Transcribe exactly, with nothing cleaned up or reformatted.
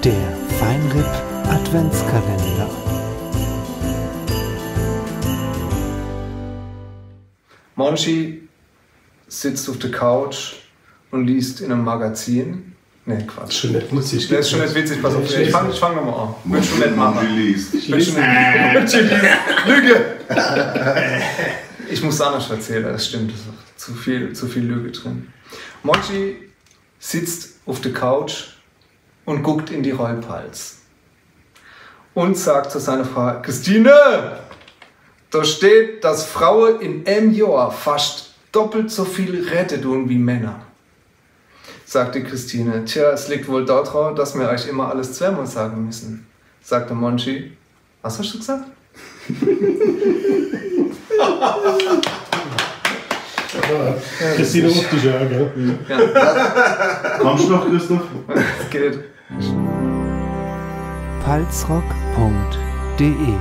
Der Fine R I P Adventskalender. Monchi sitzt auf der Couch und liest in einem Magazin. Nee, Quatsch. Schon nicht witzig. Das ist schon nicht witzig, pass auf. Ich fang, ich fang nochmal an. Will schon nicht machen. Monchi liest. Ich will schon nicht. Monchi liest. Lüge! Ich muss anders erzählen, das stimmt. Das ist zu viel, zu viel Lüge drin. Monchi sitzt auf der Couch und guckt in die Rollpalz und sagt zu seiner Frau: „Christine, da steht, dass Frauen in einem Jahr fast doppelt so viel reden tun wie Männer.“ Sagt die Christine: „Tja, es liegt wohl daran, dass wir euch immer alles zweimal sagen müssen.“ Sagt der Monchi: „Was hast du gesagt?“ Christine ruft dich an, gell? Ja. Kommst du noch, Christoph? Es geht. Palzrock Punkt D E